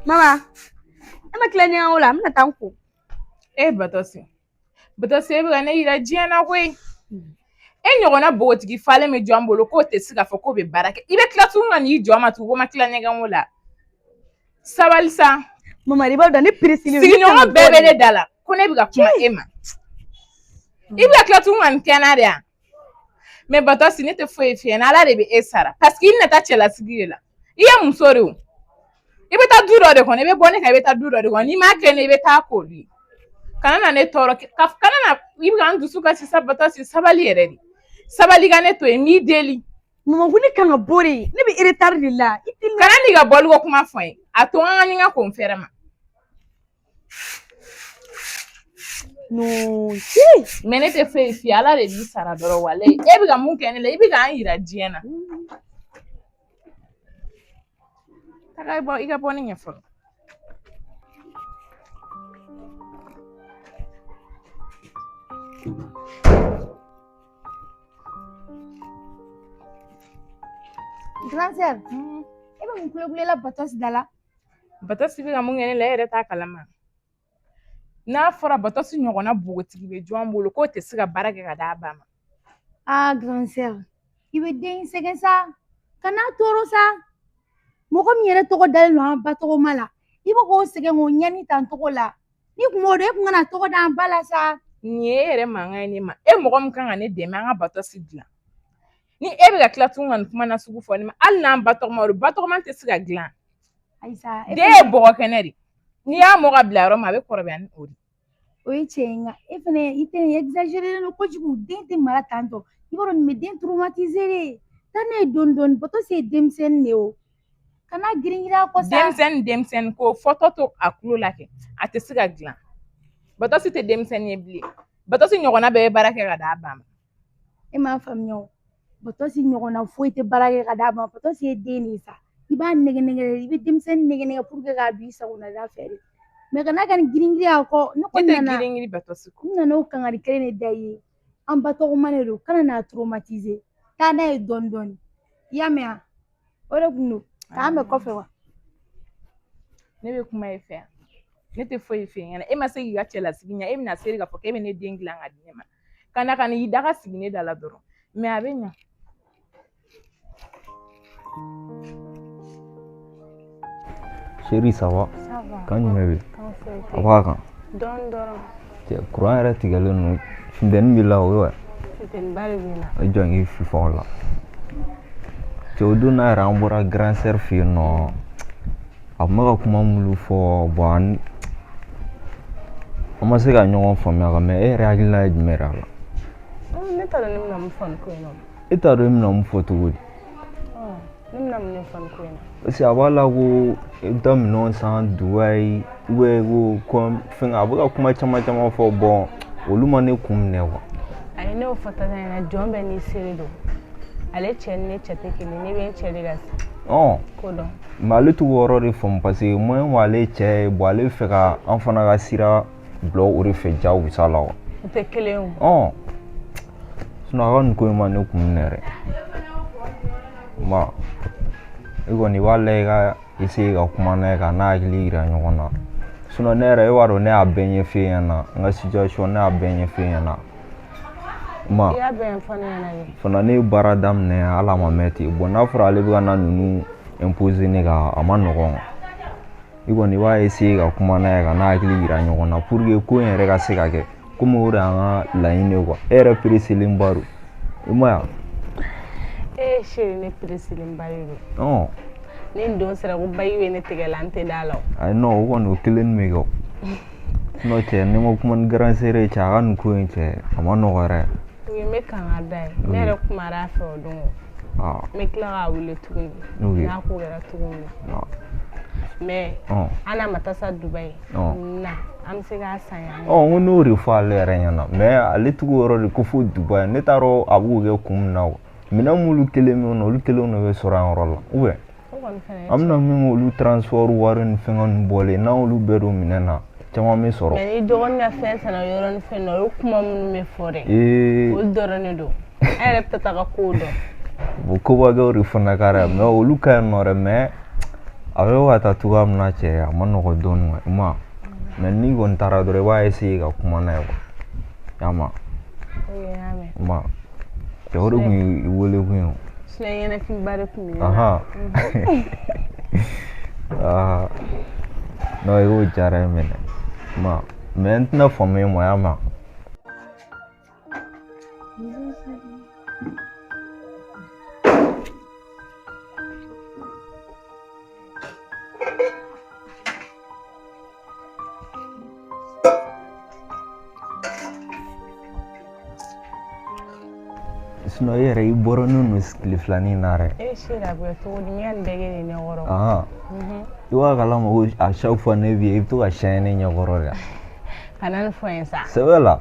Mama, e ma tila ɲɛgɛn ko la, n bɛna taa n ko. E Batɔsi, Batɔsi e bɛ ka ne yira diɲɛ na koyi. E ɲɔgɔnna npogotigi falen bɛ jɔn bolo k'o tɛ se k'a fɔ k'o bɛ baara kɛ. I bɛ tila tuguni ka n'i jɔ a ma tugun ko ma tila ɲɛgɛn ko la. Sabali sa. Mama, i b'a dɔn ne pereselen. Sigiɲɔgɔn bɛɛ bɛ ne da la ko ne bɛ ka kuma e ma. I bɛ ka tila tuguni ka nin kɛ n na de yan. Mais Batɔsi ne tɛ foyi f'i ɲɛna, Ala de bɛ e sara parce que i bɛna taa cɛlasigi de la. I ye muso de ye o. I bɛ taa du dɔ de kɔnɔ, i bɛ bɔ ne kan, i bɛ taa du dɔ de kɔnɔ. N'i m'a kɛ ne, i bɛ taa k'olu ye. Kana na ne tɔɔrɔ, kana na i bɛ ka n dusu kasi sa Batɔsi, sabali yɛrɛ de. Sabali ka ne to yen, n b'i deli. Mama, ko ne kan ka bɔ de, ne bɛ retard de la. I tɛ Kana n'i ka bɔliko kuma fɔ n ye. A to n ka ɲɛgɛn ko n fɛrɛ ma. Non, si. Mais ne tɛ foyi f'i ye, Ala de b'i sara dɔrɔn walayi. E bɛ ka mun kɛ ne la, i bɛ k'an yira diɲɛ na. Taga bɔ, i ka bɔ ne ɲɛ fɔlɔ. Grande sœur, e bɛ mun kulekule la Batɔsi da la? Batɔsi bɛ ka mun kɛ ne la, e yɛrɛ t'a kalama. N'a fɔra Batɔsi ɲɔgɔnna npogotigi bɛ jɔn bolo k'o tɛ se ka baara kɛ ka d'a ba ma. Ah, grande sœur, i bɛ den in sɛgɛn sa. Kan'a tɔɔrɔ sa. Mɔgɔ min yɛrɛ tɔgɔ dalen don an ba tɔgɔma la, i bɛ k'o sɛgɛn k'o ɲani tan tɔgɔ la. N'i kun b'o dɔn, e kun kana tɔgɔ da an ba la sa. Nin ye e yɛrɛ mankan ye ne ma. E mɔgɔ min kan ka ne dɛmɛ an ka Batɔsi dilan. Ni e bɛ ka tila tuguni ka nin kuma nasugu fɔ ne ma, hali n'an ba tɔgɔma don, ba tɔgɔma tɛ se ka dilan. Ayi sa, e Den ye bɔgɔ kɛnɛ de. N'i y'a mɔ ka bila yɔrɔ min a bɛ kɔrɔbaya ni o de. O ye tiɲɛ ye, nka e fɛnɛ i tɛ nin exagérer don kojugu. Den tɛ mara tan tɔ. I b'a dɔn nin bɛ den traumatiser de. Taa n'a ye dɔɔni dɔɔni. Batɔsi ye denmisɛnnin de ye o. Kana girin girin a kɔ sa. Denmisɛnnin denmisɛnnin ko fɔtɔ to a tulo la kɛ, a tɛ se ka dilan. Batɔsi tɛ denmisɛnnin ye bilen. Batɔsi ɲɔgɔnna bɛɛ bɛ baara kɛ ka d'a ba ma. E m'a faamuya o. Batɔsi ɲɔgɔnna foyi tɛ baara kɛ ka d'a ma. Batɔsi ye den de ye sa. I b'a nɛgɛ nɛgɛ, i bɛ denmisɛnnin nɛgɛ nɛgɛ pour que k'a don i sagona da fɛ de. Mais kana ka nin girin girin a kɔ. Ne Ne kɔni tɛ nana girin girin Batɔsi kɔ. N nana o kankari kelen de da i ye. An ba tɔgɔma de don, kana n'a traumatiser. Taa n'a ye dɔɔni dɔɔni. I y'a mɛn wa? O de kun don. K'an bɛn kɔfɛ wa? Ne bɛ kuma e fɛ yan. Ne tɛ foyi f'i ɲɛna. E ma se k'i ka cɛlasigi ɲɛ, e bɛna se k'a fɔ k'e bɛ ne den dilan ka di ne ma. Ka na ka n'i daga sigi ne da la dɔrɔn. Mais a bɛ ɲa. Chérie, ça va? Ça va. Kan jumɛn bɛ yen? Kan foyi tɛ. A b'a kan. Dɔɔni dɔrɔn. Cɛ, kuran yɛrɛ tigɛlen don. Funteni b'i la o ye wa? Funteniba de bɛ n na. I jɔ n k'i fifa o la. Cɛ, o don n'a yɛrɛ an bɔra grand sœur fɛ yen nɔ. A tun bɛ ka kuma minnu fɔ, bon an ma se ka ɲɔgɔn faamuya kan, mais e yɛrɛ hakilina ye jumɛn yɛrɛ a la? Ne t'a dɔn ne bɛna mun fɔ nin ko in na. E t'a dɔn e bɛna mun fɔ cogo di? Ne bɛna mun de fɔ nin ko in na? Parce que a b'a la ko i bɛ taa minɛnw san Dubayi ou ko fɛn, a bɛ ka kuma caman caman fɔ, bon olu ma ne kun minɛ quoi. Ayi, ne y'o fɔ tata ɲɛna, jɔn bɛɛ n'i seere don. Ale cɛ ni ne cɛ tɛ kelen, ne bɛ n cɛ de ka ko dɔn. Mais ale t'o yɔrɔ de faamu parce que moyen b'ale cɛ ye, bon ale bɛ fɛ ka an fana ka sira bila o de fɛ jagosa la wa. U tɛ kelen ye o. Sinon a ka nin ko in ma ne kun minɛ yɛrɛ. Ma e kɔni i b'a lajɛ i ka essayer ka kuma n'a ye ka n'a hakili yira ɲɔgɔn na. Sinon ne yɛrɛ, e b'a dɔn ne y'a bɛɛ ɲɛf'e ɲɛna, n ka situation ne y'a bɛɛ ɲɛf'e ɲɛna. Ma I y'a bɛɛ ɲɛfɔ ne ɲɛna de. Fana ne ye baara daminɛ hali a ma mɛn ten, bon n'a fɔra ale bɛ ka na ninnu imposer ne kan, a ma nɔgɔn. I kɔni i b'a essayer ka kuma n'a ye ka n'a hakili yira ɲɔgɔn na pour que ko in yɛrɛ ka se ka kɛ komi o de y'an ka laɲini ye quoi. E yɛrɛ pereselenba don, i ma ye wa? E chérie, ne pereselenba de don. Ni n don sera ko bague bɛ ne tɛgɛ la, n tɛ da la o. Ayi non, o kɔni o kelen bɛ kɛ o. Sinon cɛ, ne ma kuma ni grand sœur ye cɛ, a ka nin ko in cɛ, a ma nɔgɔ yɛrɛ. Oui, n bɛ kangari da ye. Ne yɛrɛ kumara a fɛ o don. N bɛ tila k'a wele tuguni. N'a ko kɛra cogo min na. Mais an n'a ma taa sa Dubayi. Na an bɛ se k'a san yan. N ko n'o de fɔ ale yɛrɛ ɲɛna, mais ale tugu yɔrɔ de ko fo Dubayi, ne t'a dɔn a b'o kɛ kun min na o. Minɛn m'olu kelen bɛ yen nɔ, olu kelenw de bɛ sɔrɔ yan yɔrɔ la ou bien an bɛna min olu transport wari ni fɛngɛ ninnu bɔlen, n'an y'olu bɛɛ don minɛn na. Caman bɛ sɔrɔ. Mais ni dɔgɔnin ka fɛn sanna yɔrɔnin fɛn na, o kuma minnu bɛ fɔ dɛ, olu dɔrɔn de don. An yɛrɛ bɛ taa ka kow dɔn. Bon, kobakɛw de fana ka dɛ, mais olu ka ɲi nɔ dɛ, mais a bɛ ka taa cogoya min na cɛ, a ma nɔgɔ dɔɔnin quoi, i ma ye. Mais n'i kɔni taara dɔrɔn, i b'a essayer ka kuma n'a ye quoi, i y'a mɛn? I ma cɛ, o de kun ye i wele kun ye o. Sinon ɲɛnafinba de kun bɛ ne la. Aa non, i y'o diyara n ye mɛnɛ, i ma, mais n tɛna faamu e ma, i y'a mɛn? Sinon e yɛrɛ, i bɔra n'o tile filanin na dɛ. E sera a bɛ cogo di? N ka nin bɛɛ kɛ nin ɲɛkɔrɔ. I b'a kalama ko à chaque fois ne bɛ yen, i bɛ to ka siɲɛ ne ɲɛkɔrɔ de. Kana nin fɔ n ye sa. Sɛbɛ la.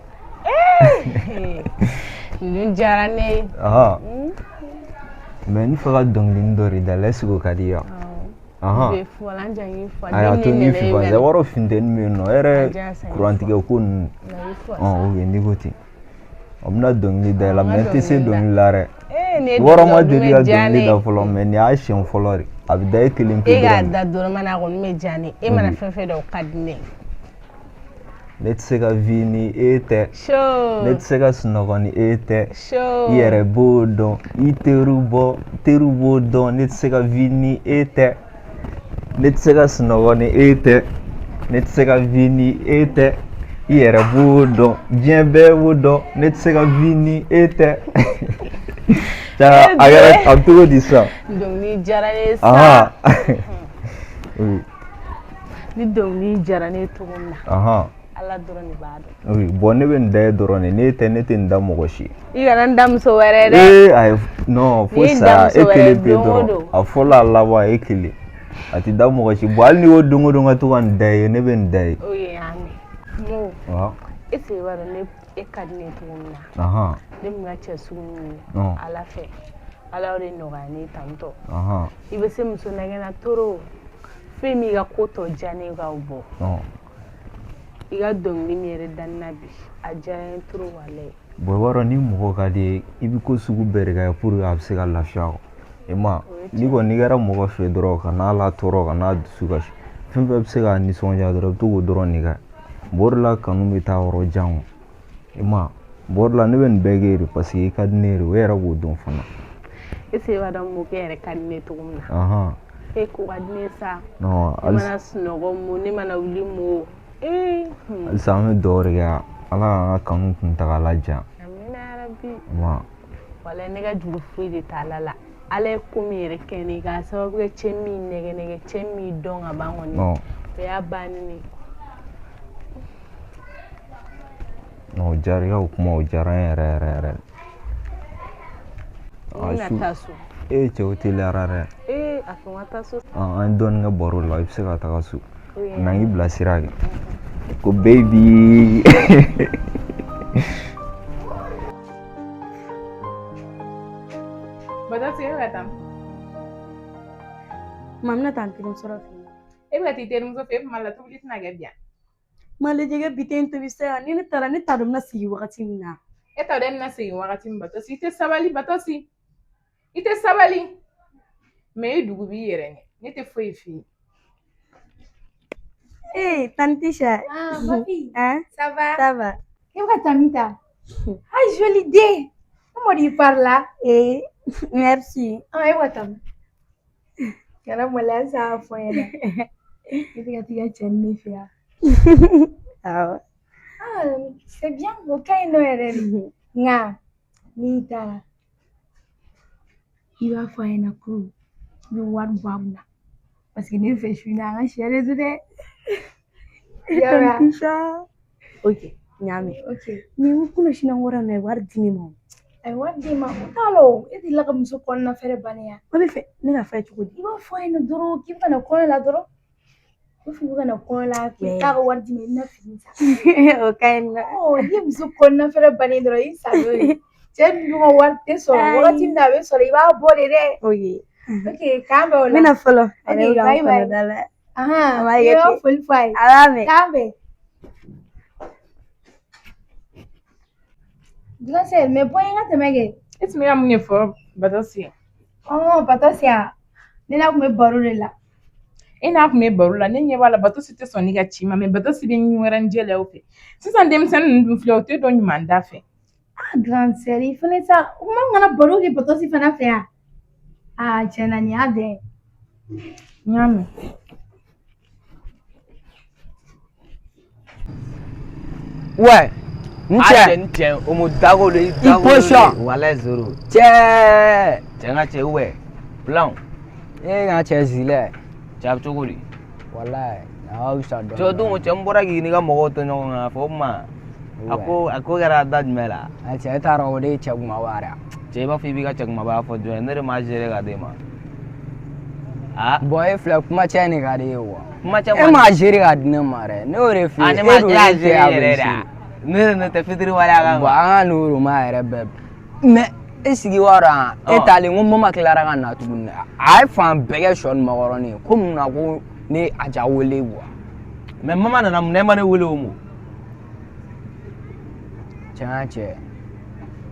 Ninnu diyara ne ye. Mais n fɛ ka dɔnkilinin dɔ de da la, est-ce que o ka di ye wa? A y'a to ni fifa i b'a dɔn funteni bɛ yen nɔ, e yɛrɛ kurantigɛ ko ninnu. Ok, n'i ko ten, o bɛna dɔnkili da i la, mais n tɛ se dɔnkili la dɛ. Wɔɔrɔ ma deli ka dɔnkili da fɔlɔ, mais nin y'a siɲɛ fɔlɔ de. A bɛ da e kelen pe dɔrɔn. E k'a da dɔrɔn mana, a kɔni bɛ diya ne ye. E mana fɛn fɛn da, o ka di ne ye. Ne tɛ se ka vie ni e tɛ. Ne tɛ se ka sunɔgɔ ni e tɛ. I yɛrɛ b'o dɔn, i teriw bɔ teriw b'o dɔn. Ne tɛ se ka vie ni e tɛ. Ne tɛ se ka sunɔgɔ ni e tɛ. Ne tɛ se ka vie ni e tɛ. I yɛrɛ b'o dɔn, diɲɛ bɛɛ b'o dɔn. Ne tɛ se ka vie ni e tɛ. A kɛra a bɛ cogo di sisan? Dɔnkili diyara ne ye sa. Ni dɔnkili diyara ne ye cogo min na, Ala dɔrɔn de b'a dɔn. Oui, bon, ne bɛ nin da e dɔrɔn de, ne tɛ, ne tɛ nin da mɔgɔ si. I kana n da muso wɛrɛ dɛ. Ee ayi, non, fo saya, e kelen pe dɔrɔn. A fɔlɔ, a laban, e kelen. A tɛ da mɔgɔ si. Bon, hali n'i ko don o don ka to ka nin da i ye, ne bɛ nin da i ye. O ye y'a mɛn. Mo. Est ce que i b'a dɔn ne e ka di ne ye cogo min na? Ne bɛ n ka cɛ sugu ɲini Ala fɛ. Ala y'o de nɔgɔya ne ye tantɔ. I bɛ se muso nɛgɛn na trop. Fɛn min ka ko tɔ diya ne ye k'aw bɔ. I ka dɔnkili min yɛrɛ da ne na bi, a diyara n ye trop walayi. Bon, i b'a dɔn ni mɔgɔ ka di ye, i bɛ ko sugu bɛɛ de kɛ pour que a bɛ se ka lafiya. I ma n'i kɔni kɛra mɔgɔ fɛ dɔrɔn, ka n'a latɔɔrɔ, ka n'a dusu kasi, fɛn fɛn bɛ se k'a nisɔndiya dɔrɔn, i bɛ to k'o dɔrɔn de kɛ. Bon, o de la kanu bɛ taa yɔrɔ jan. I ma, bon, o de la ne bɛ nin bɛɛ kɛ de, parce que i ka di ne ye de, o yɛrɛ b'o dɔn fana. Est ce que i b'a dɔn mokɛ yɛrɛ ka di ne ye cogo min na? E ko ka di ne ye sa. Non. Ne mana sunɔgɔ mo, ne mana wuli mo. Halisa an bɛ dugawu de kɛ, Ala k'an ka kanu kuntagala jan. Amina yarabi. Ma. Walayi, ne ka juru foyi de t'Ala la. Ala ye ko min yɛrɛ kɛ ne k'a sababu kɛ cɛ min nɛgɛ nɛgɛ, cɛ min dɔn ka ban kɔni. O y'a bannen ye. Non, o diyara i ka o kuma, o diyara n yɛrɛ yɛrɛ yɛrɛ. N bɛna taa so. E cɛ, o teliyara dɛ. Ee, a to n ka taa so. An ye dɔɔnin kɛ baro la, i bɛ se ka taga so. Na n k'i bilasira kɛ. Ko baby. Batasi, e bɛ ka taa min? Ma, n bɛna taa n terimuso dɔ fɛ yen. E bɛ ka t'i terimuso fɛ, e kuma la tobili tɛna kɛ bi yan. Ma, lajɛ bi tɛ n tobi sa, ni ne taara, ne t'a dɔn n bɛna segin wagati min na. E t'a dɔn e bɛna segin wagati min, Batasi, i tɛ sabali, Batasi. I tɛ sabali. Mais i dugu b'i yɛrɛ ɲɛ. Ne tɛ foyi f'i ye. Eh, Tante Tisha. Ah, ma fille. Hein? Ça va? Ça va. E bɛ ka taa min ta? Ah, jolie den. Comment tu parles là? Eh, merci. Ah, e bɛ ka taa min? Kana maloya sa fɔ n ɲɛna. E bɛ ka t'i ka cɛ ni ne fɛ yan. Awɔ. Ah, c'est bien. O ka ɲi nɔ yɛrɛ de. Nka n'i taara, i b'a fɔ a ɲɛna ko i bɛ wari bɔ a kunna. Parce que ne fɛ su in na an ka sɛ de dun dɛ. Tante Tisha. Ok, n y'a mɛn. Ok. Ni n kun sina wari na, ye wari di ne ma. A ye wari d'i ma, o t'a la o. E delila ka muso kɔnɔna fɛrɛ bannen ya. O bɛ fɛ ne ka fɛ cogo di? I b'a fɔ a ɲɛna dɔrɔn k'i bɛ ka na kɔɲɔ la dɔrɔn. I b'a fɔ k'i bɛ ka na kɔɲɔ la, k'i bɛ taa ka wari d'i ma, i bɛna fini san. O ka ɲi nɔ. Ɔ, n'i ye muso kɔnɔna fɛrɛ bannen dɔrɔn, i sa n'o ye. Cɛ ninnu ka wari tɛ sɔrɔ wagati min na a bɛ sɔrɔ, i b'a bɔ de dɛ. Ok. Ok, k'an bɛn o N la. bɛna fɔlɔ. Ok, bye bye. Da la. Ahan, A b'a i kɛ b'a ten. foli fɔ a ye. A b'a mɛn. K'an bɛn. Grande sœur, mais bɔ n ka tɛmɛ kɛ. E tun bɛ ka mun de fɔ Batɔsi ye? Ɔn, Batɔsi ya, ne n'a kun bɛ baro de la. E n'a kun bɛ baro la, ne ɲɛ b'a la Batɔsi tɛ sɔn ne ka ci ma, mais Batɔsi bɛ ɲin wɛrɛ ni jɛlɛw fɛ. Sisan denmisɛnnin ninnu dun filɛ, o tɛ dɔn ɲuman da fɛ. Ah, grande sœur, i fana sa, o kuma kana baro kɛ Batɔsi fana fɛ yan. Ah, tiɲɛ na nin y'a bɛn. N y'a mɛn. Ouais, n cɛ. N cɛ, o mo dago de. I position. Walayi zéro. Cɛ. Cɛ n ka cɛ ouais. Plan. E ka cɛ zilɛ. Cɛ a bɛ cogo di? Walayi, a ka fisa dɔɔnin. Cɛ o don cɛ n bɔra k'i n'i ka mɔgɔw to ɲɔgɔn kan a fɔ o ma. A ko kɛra da jumɛn la? A cɛ e t'a dɔn o de ye cɛ kumaba yɛrɛ. Cɛ i b'a fɔ i b'i ka cɛ kumabaya fɔ jɔn ye, ne de m'a gérer ka d'e ma. Ah. Bon e filɛ kuma cɛ de ka di e ye wa? Kuma cɛ E m'a gérer ka di ne ma dɛ, ne y'o de f'i ye. Ah, ne ma E dun e y'a e tɛ gérer a yɛrɛ de bɛ Ne de ne tɛ fitiri wale a kan. Bon an ka n'o ma yɛrɛ bɛɛ. Mais e sigi wa dɔn e taalen ko mama tilara ka na tuguni a ye fan bɛɛ kɛ sɔ ni makɔrɔni ye ko mun na ko ne a ja wele quoi. Mais mama nana mun na e ma ne wele o mo? Tiɲɛ cɛ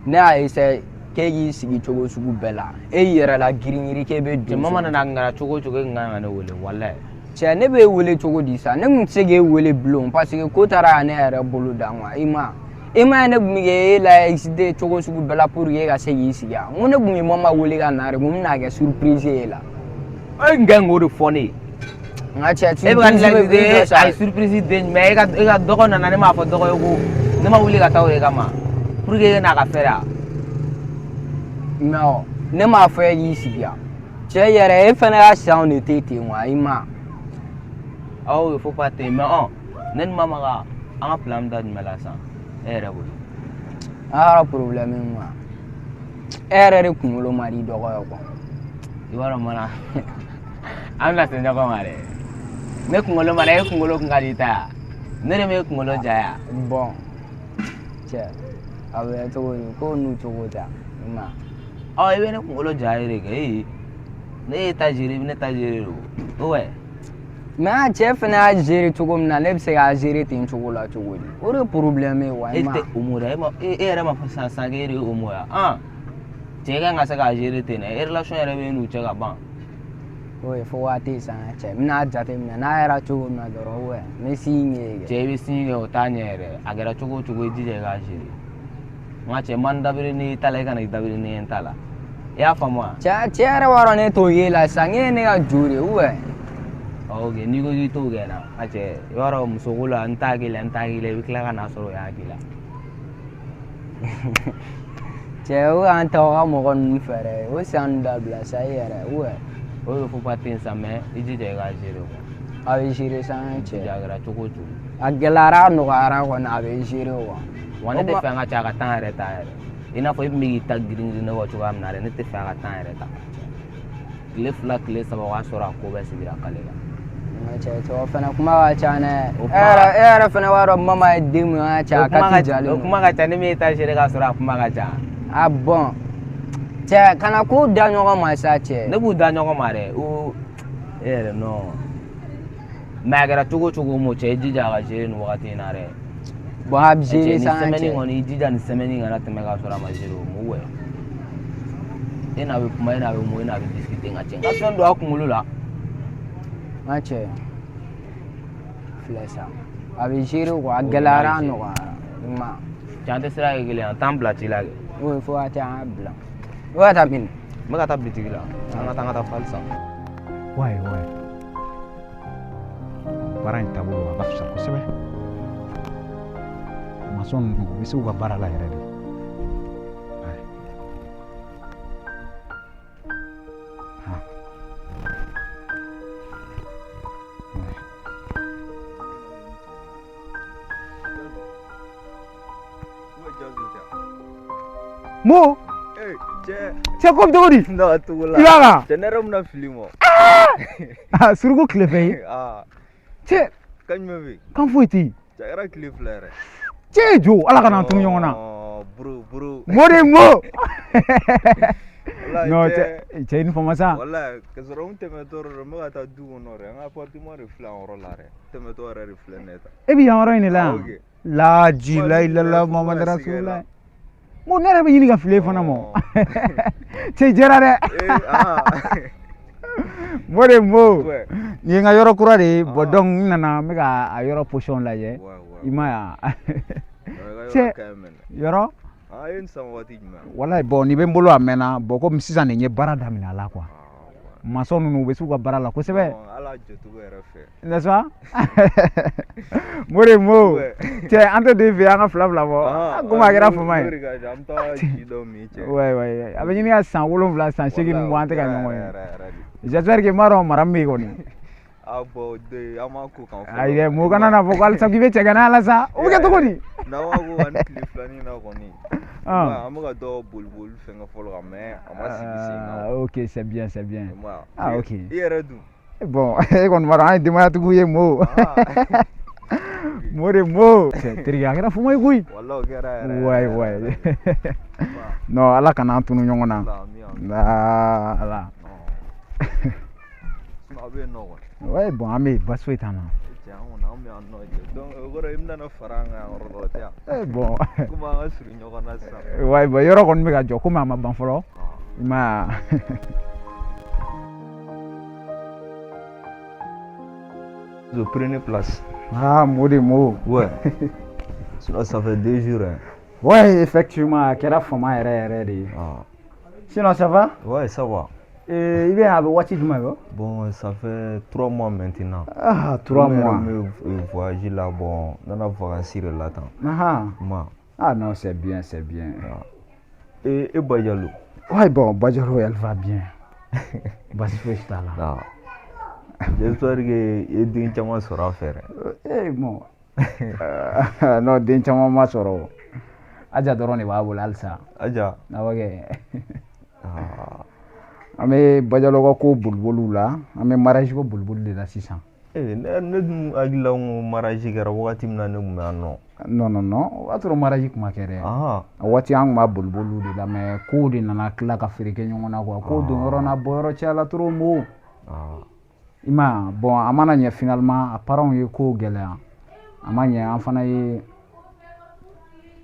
ne y'a essayer k'e k'i sigi cogo sugu bɛɛ la e y'i yɛrɛ la girin-girin k'e bɛ don. Mama nana a kɛra cogo o cogo e kun kan ka ne wele walayi. Cɛ ne b'e wele cogo di sa ne kun tɛ se k'e wele bilen parce que ko taara ne yɛrɛ bolo dan quoi i ma e ma ye ne kun bɛ k'e la exciter cogo sugu bɛɛ la pour que e ka se k'i sigi yan n ko ne kun ye mama wele ka na de ko n bɛna kɛ surprise ye la. E kun kan k'o de fɔ ne ye. N ka cɛ e bɛ ka ne surprise bɛ la exciter a ye surprise den jumɛn e ka dɔgɔ nana ne m'a fɔ dɔgɔ ye ko ne ma wuli ka taa o de kama pour que e n'a ka fɛrɛ. Non ne m'a fɔ e k'i sigi yan cɛ yɛrɛ e fana ka sanw de tɛ ten quoi i ma. Awɔ il faut pas ten mais ɔn ne ni mama ka an ka plan bɛ taa jumɛn la sisan e yɛrɛ bolo. A ka problème ye mun ye e yɛrɛ de kunkolo man di dɔgɔ ye quoi. I b'a dɔn mana an bɛna se ɲɔgɔn ma dɛ ne kunkolo ma dɛ e kunkolo kun ka di ta ne de bɛ e kunkolo jaya. Bon cɛ a bɛ kɛ cogo di ko n'u cogo tɛ i ma. Ɔ i bɛ ne kunkolo jaya de kɛ ee ne y'e ta gérer i bɛ ne ta gérer de o ouais. Mais a cɛ fana y'a gérer cogo min na ne bɛ se k'a gérer ten cogo la cogo di o de ye problème ye wa E tɛ homo dɛ e ma e yɛrɛ ma fɔ sisan sisan k'e de ye homo ye an cɛ kan ka se k'a gérer ten dɛ relation yɛrɛ bɛ e n'u cɛ ka ban. O ye fo waati san cɛ n bɛna jateminɛ n'a yɛrɛ cogo min na dɔrɔn ouais n bɛ signe kɛ. Cɛ i bɛ signe kɛ o t'a ɲɛ yɛrɛ a kɛra cogo o cogo i jija i k'a gérer n ka cɛ man dabiri n'i ta la i kana i dabiri ni n ta la i y'a faamu wa. Cɛ cɛ yɛrɛ b'a dɔn ne t'o ye la sisan e ye ne ka jo de ye ouais. Ok n'i ko k'i t'o kɛ na a cɛ i b'a dɔn musoko la n t'a k'i la n t'a k'i la i bɛ tila ka n'a sɔrɔ o y'a k'i la. Cɛ o k'an ta o ka mɔgɔ ninnu fɛ dɛ o san dabila sa i yɛrɛ ouais. O de faut pas ten sa mais i jija i k'a gérer quoi. A bɛ gérer sa cɛ. A kɛra cogo o cogo. A gɛlɛyara a nɔgɔyara kɔni a bɛ gérer quoi. Wa ne tɛ fɛ an ka cɛ a ka temps yɛrɛ ta yɛrɛ i n'a fɔ e tun bɛ k'i ta girin girin ne kɔ cogoya min na dɛ ne tɛ fɛ a ka temps yɛrɛ ta tile 2 tile 3 o y'a sɔrɔ a ko bɛɛ sigira kale la. Cɛ cɛ o fana kuma ka ca dɛ e yɛrɛ fana b'a dɔn mama ye den mun ye cɛ a ka ti jalen o kuma ka ca ne m'e ta gérer k'a sɔrɔ a kuma ka ca. Ah bon cɛ kana kow da ɲɔgɔn ma sa cɛ. Ne b'u da ɲɔgɔn ma dɛ o e yɛrɛ non mais a kɛra cogo o cogo mo cɛ i jija a ka gérer nin wagati in na dɛ. Bon a bɛ gérer sa nin semaine cɛ. kɔni i jija nin semaine kana tɛmɛ k'a sɔrɔ a ma gérer o mo wɛ. E n'a bɛ kuma e n'a bɛ mun e n'a bɛ discuter nka cɛ n ka fɛn don a kunkolo la. N ka cɛ filɛ sa a bɛ gérer quoi a gɛlɛyara a nɔgɔyara i ma. Cɛ an tɛ sira kɛ kelen ye an t'an bila ci la kɛ. O fo ka taa an bila. O ka taa min? N bɛ ka taa bitigi la an ka taa an ka taa fali san. Ouais ouais. Baara in taabolo a ka fisa kosɛbɛ. Maçon ninnu u bɛ se u ka baara la yɛrɛ de. Ouais. Ah. Ouais. Mo cɛ ko bɛ cogo di? I b'a kan? Cɛ ne yɛrɛ bɛna fili mɔ. Ah, suruku tile fɛ ye. Cɛ Kan jumɛn bɛ yen? Kan foyi tɛ yen. Cɛ a kɛra tile 2 yɛrɛ. Cɛ jo ala kana an tunu ɲɔgɔn na. Bro bro. Mo de mo. Walayi Non cɛ cɛ i ni fama sa. Walayi ka sɔrɔ n tɛmɛtɔ de n bɛ ka taa du kɔnɔ dɛ n ka appartement de filɛ yan yɔrɔ la dɛ tɛmɛtɔ yɛrɛ de filɛ ne ta. E bɛ yan yɔrɔ in de la yan? Ok. Laji la ilaha Muhammad Rasulullah. N ko ne yɛrɛ bɛ ɲini ka fili e fana ma. Cɛ jɛra dɛ. Mo de mo. Nin ye n ka yɔrɔ kura de ye. Bon donc n nana n bɛ ka a yɔrɔ position lajɛ. I m'a ye wa? Cɛ yɔrɔ. Walayi bon nin bɛ n bolo a mɛnna. Bon komi sisan de n ye baara daminɛ a la quoi. Maçon ninnu u bɛ s'u ka baara la kosɛbɛ. N'est-ce pas? Mo de mo. Cɛ an tɛ don i fɛ yen an ka fila fila bɔ. Komi a kɛra fama ye. Ouais ouais a bɛ ɲini ka san 7 san 8 bɔ an tɛ ka ɲɔgɔn ye. J'espère que n b'a dɔn mara min bɛ yen kɔni. Ah bon, an m'a ko kan fɔlɔ. Ayi dɛ, mɔgɔ kana n'a fɔ ko halisa k'i bɛ cɛgana la sa. O bɛ kɛ cogo di? N'an b'a ko kan ni tile filanin na kɔni. An bɛ ka dɔ boli boli fɛnkɛ fɔlɔ kan mais a ma sigi sen kan. Ok, c'est bien, c'est bien. Ah ok. I yɛrɛ dun? Bon, e kɔni b'a dɔn an ye denbayatigiw ye mo. Mo de mo. Terikɛ a kɛra fama ye koyi. Walahi o kɛra yɛrɛ. Ouais ouais. Non, Ala kana an tunu ɲɔgɔn na. Ala. A bɛ yen nɔ kɔni. Ouais, bon an bɛ yen, baasi foyi t'an na. Cɛ an kɔni an bɛ yan nɔ cɛ. Donc o kɔrɔ i bɛna na fara an kan yan yɔrɔ dɔ la tɛ yan? Eh bon. Komi an ka surun ɲɔgɔn na sisan. Ouais, bon yɔrɔ kɔni bɛ ka jɔ komi a ma ban fɔlɔ. I m'a ye wa? Prenez place. Ah, mo de mo. Ouais. Sinon, ça fait 2 jours. Hein. Ouais, effectivement, a kɛra fama yɛrɛ yɛrɛ de ye. Ah. Sinon, ça va? Ouais, ça va. I bɛ a bɛ waati jumɛn bɔ? Bon, ça fait 3 mois maintenant. Ah, 3 mois. Ne bɛ voyage la, bon, n nana vacances de la tan. Ah. Ma. Ah non, c'est bien, c'est bien. Ah. Et Badialo? Ouais, bon, Badialo, elle va bien. Basi foyi t'a la. Ah. J'espère que i ye den caman sɔrɔ a fɛ dɛ. Eh bon. Non, den caman ma sɔrɔ o. Aja dɔrɔn de b'a bolo halisa. Aja? Awɔ kɛ. Ah. An bɛ Badialo ka ko boliboliw la, an bɛ mariage ko boliboli de la sisan. Eh, ne dun hakili la ko mariage kɛra wagati min na ne tun bɛ yan nɔ. Non non non, o y'a sɔrɔ mariage kun ma kɛ dɛ. Ah. A waati an tun b'a boliboliw de la mais kow de nana tila ka feere kɛ ɲɔgɔn na quoi. Kow don yɔrɔ n'a bɔ yɔrɔ cayala trop mo. Ah. I m'a ye, bon a mana ɲɛ finalement a parents ye kow gɛlɛya. A ma ɲɛ an fana ye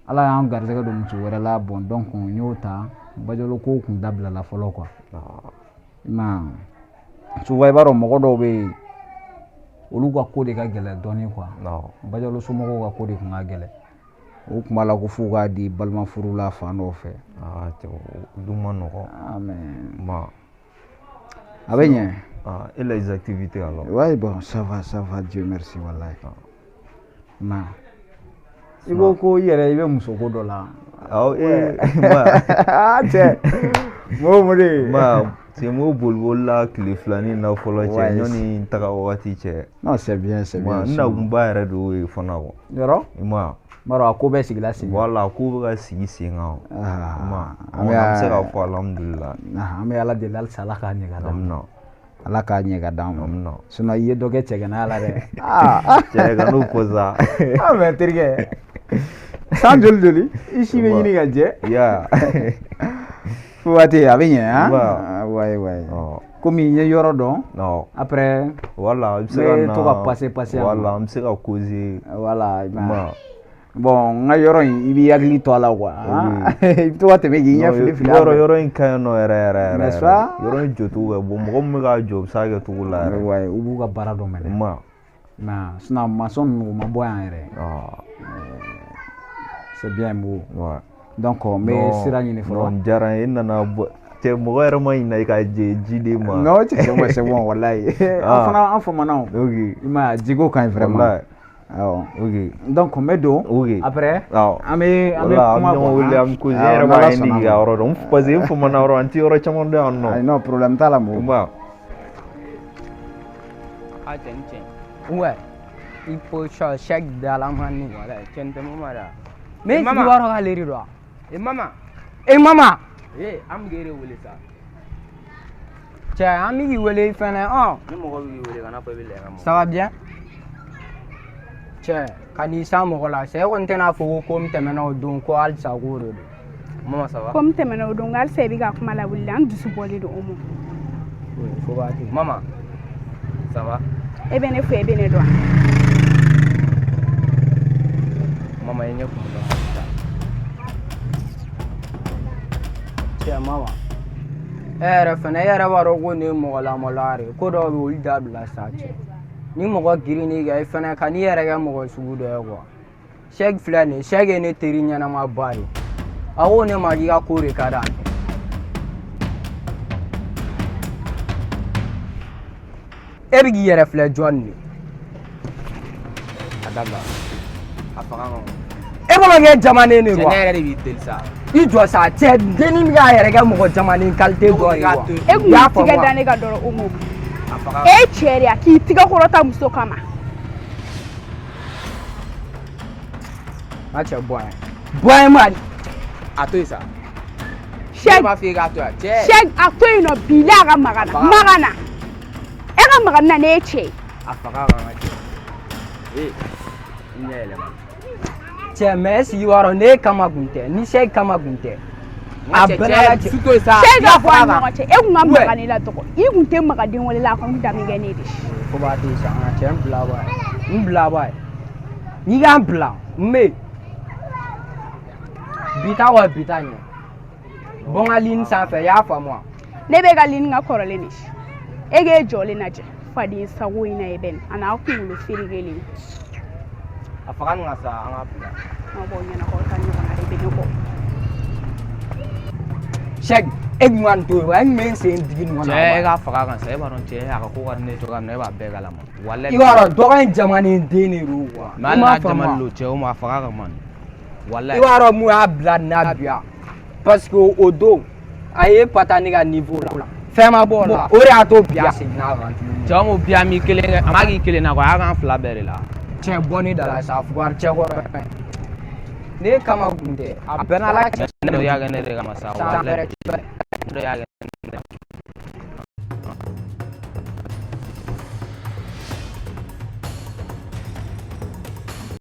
Ala y'an garisɛgɛ don muso wɛrɛ la, bon donc n y'o ta Badialo kow kun dabilala fɔlɔ quoi. I m'a ye, souvent i b'a dɔn mɔgɔ dɔw bɛ yen olu ka ko de ka gɛlɛn dɔɔnin quoi. Badialo somɔgɔw ka ko de kun ka gɛlɛn. O tun b'a la ko f'u k'a di balima furu la fan dɔw fɛ. Ah cɛ, o dun ma nɔgɔn. Ah mais Ma. A bɛ ɲɛ. Ah, et les activités alors? Ouais, bon, ça va, ça va, Dieu merci, wallahi. Ma. I ko ko i yɛrɛ i bɛ muso ko dɔ la. Awɔ, ee, ma. Ah cɛ, mo mo de. Ma, sen b'o boliboli la tile filanin na fɔlɔ cɛ, Ouais. ɲɔni n taga wagati cɛ. Non, c'est bien, c'est bien. Ma, n nakunba yɛrɛ de y'o ye fana quoi. Yɔrɔ? I ma. N b'a dɔn a ko bɛɛ sigila sen kan. Voilà, ko bɛ ka sigi sen kan. Ah, Ma, an an bɛ bɛ se k'a fɔ alhamdulillah. Ah, an bɛ Ala deli halisa Ala k'a ɲɛ ka d'an ma. Amina. Ala k'a ɲɛ ka d'an ma. Amina. Sinon i ye dɔ kɛ cɛgana la dɛ. Ah. Cɛ kan'o fɔ sa. Ah mais terikɛ. San joli joli? I si bɛ ɲini ka jɛ. Ya. Fo waati a bɛ ɲɛ han? Wa. Ah, ouais ouais. Ɔ. Komi n ye yɔrɔ dɔn. Non. Après. Voilà, i bɛ se n ka bɛ na. to ka passer passer yan. Voilà, an bɛ se ka causer. Voilà, i m'a ye. Ma. Bon, n ka yɔrɔ in i b'i hakili to a la quoi. Han? I bɛ to ka tɛmɛ k'i ɲɛ fili fili a Yɔrɔ fɛ. yɔrɔ in ka ɲi nɔ yɛrɛ yɛrɛ yɛrɛ. N'est-ce pas? Yɔrɔ in jɔcogo bɛ bɔ mɔgɔ min bɛ k'a jɔ o bɛ se a kɛcogo la yɛrɛ. Ouais, u b'u ka baara dɔn mɛnɛ. Ma. I m'a ye, sinon maçon ninnu u ma bɔ yan yɛrɛ. Ah. C'est bien beau. Ouais. Donc n bɛ sira ɲini fɔlɔ. Non, diyara n ye, i nana bɔ cɛ mɔgɔ yɛrɛ ma ɲinɛ i ka ji d'e ma. Non, c'est bon, c'est bon, wallahi. An fana an famana o. Ok. I m'a ye, jiko ka ɲi vraiment. Wallahi. Awɔ. Ok. Donc n bɛ don. Ok. Après. Awɔ. An bɛ Voilà, kuma an bɛ ɲɔgɔn wele an bɛ causer. E yɛrɛ b'a ɲini k'i ka yɔrɔ dɔn parce que e famana yɔrɔ an tɛ yɔrɔ caman dɔn yan nɔ. Ayi non, problème t'a la mo. Ma. Ah, cɛ ni cɛ. Ouais. Il faut chaque dalamani wala cɛ nin tɛ mama da. Mais Eh, sigi mama. b'a dɔn k'ale de don wa? Eh mama. Eh mama. Eh an bɛ k'e de wele sa. Cɛ an bɛ k'i wele fɛnɛ ɔn. Ni mɔgɔ bɛ k'i wele kana fɔ i bɛ lɛ ka mɔgɔ. Ça va bien? Cɛ ka n'i sa mɔgɔ la cɛ e kɔni tɛna fɔ ko ko min tɛmɛna o don ko halisa k'o de don. Mama ça va? Ko min tɛmɛna o don halisa i bɛ ka kuma lawuli an dusu bɔlen don o ma. Fo b'a kɛ. Mama ça va? E bɛ ne fɛ e bɛ ne dɔn. Mama i ɲɛ kumu dɔn. Cɛ mama, e yɛrɛ fɛnɛ, e yɛrɛ b'a dɔn ko nin ye mɔgɔ lamaloya de ye. Ko dɔw bɛ yen, olu dabila sa cɛ. Ni mɔgɔ girinn'i kan, i fɛnɛ ka n'i yɛrɛ kɛ mɔgɔ sugu dɔ ye quoi. Sɛki filɛ nin ye, Sɛki ye ne teri ɲɛnamaba de ye. A ko ne ma k'i ka ko de ka d'ale ye. E bɛ k'i yɛrɛ filɛ jɔn de ye? A dabila, a faga ka E b'a kɛ jamanen de cɛ wa? Ne yɛrɛ de b'i deli sa. I jɔ sa cɛ, dennin bɛ k'a yɛrɛ kɛ mɔgɔ jamanen qualité dɔ ye wa? E kun y'i tigɛ da ne kan dɔrɔn, o m'o A faga. E ye cɛ de ye k'i tigɛ kɔrɔta muso kama. N ka cɛ, bɔ yan, bɔ yan ma. A to yen sa. Sɛki Ne b'a f'i ye k'a to yan cɛ. Sɛki, a to yen nɔ bi la, a ka maga na, maga na, e ka maga na, ne ye cɛ ye. A faga kan ka cɛ. Ee, i ɲɛ yɛlɛma. Cɛ, mais est-ce que i b'a dɔn, ne kama kun tɛ, ni Sɛki kama kun tɛ. A bɛɛ n'a ka cɛ. To yen sa. Sɛki, ka bɔ an ni ɲɔgɔn cɛ, e kun ka maga ne la dɔgɔ, i kun tɛ maga den wɛrɛ la, a kun danbe kɛ ne de. Ko b'a to yen sa, n ka cɛ, n bila ba ye, n bila ba ye. N'i ka n bila, n bɛ yen. Bi ta kɔ, bi ta ɲɛ. Bɔ n ka ligne sanfɛ, i y'a faamu wa? Ne bɛ ka ligne ka kɔrɔlen de, e k'e jɔlen lajɛ faden sago in na, i bɛ nin a n'a kunkolo ferekelen. A faga nin ka sa, an ka bila. Aw b'aw ɲɛna k'aw ta ɲɔgɔn na de bɛ ne kɔ. Sɛki, e kun ka nin to yen wa? E kun bɛ n sen digi nin kɔnɔ. Cɛ, e k'a faga kan sa, e b'a dɔn cɛ, a ka ko ka di ne ye cogoya min na, e b'a bɛɛ kalama. Walayi. I b'a dɔn dɔgɔ in jamanen den de don quoi. Mais hali n'a jamalen don cɛ, o ma a faga ka man. Walayi. I b'a dɔn mun y'a bila nin na bi yan? Parce que o don a ye pata ne ka niveau la, fɛn ma bɔ o la, o de y'a to bi a seginna a kan tuguni. Cɛ, o mo bi a m'i kelen kɛ, a ma k'i kelen na quoi, a y'a k'an fila bɛɛ de la. Cɛ, bɔ ne da la sa, fugari cɛ kɔrɔ. Ne kama kun tɛ, a bɛɛ n'Ala cɛ. Ne y'a kɛ ne de kama sa, San walayi. wɛrɛ. Ne y'a kɛ ne de kama.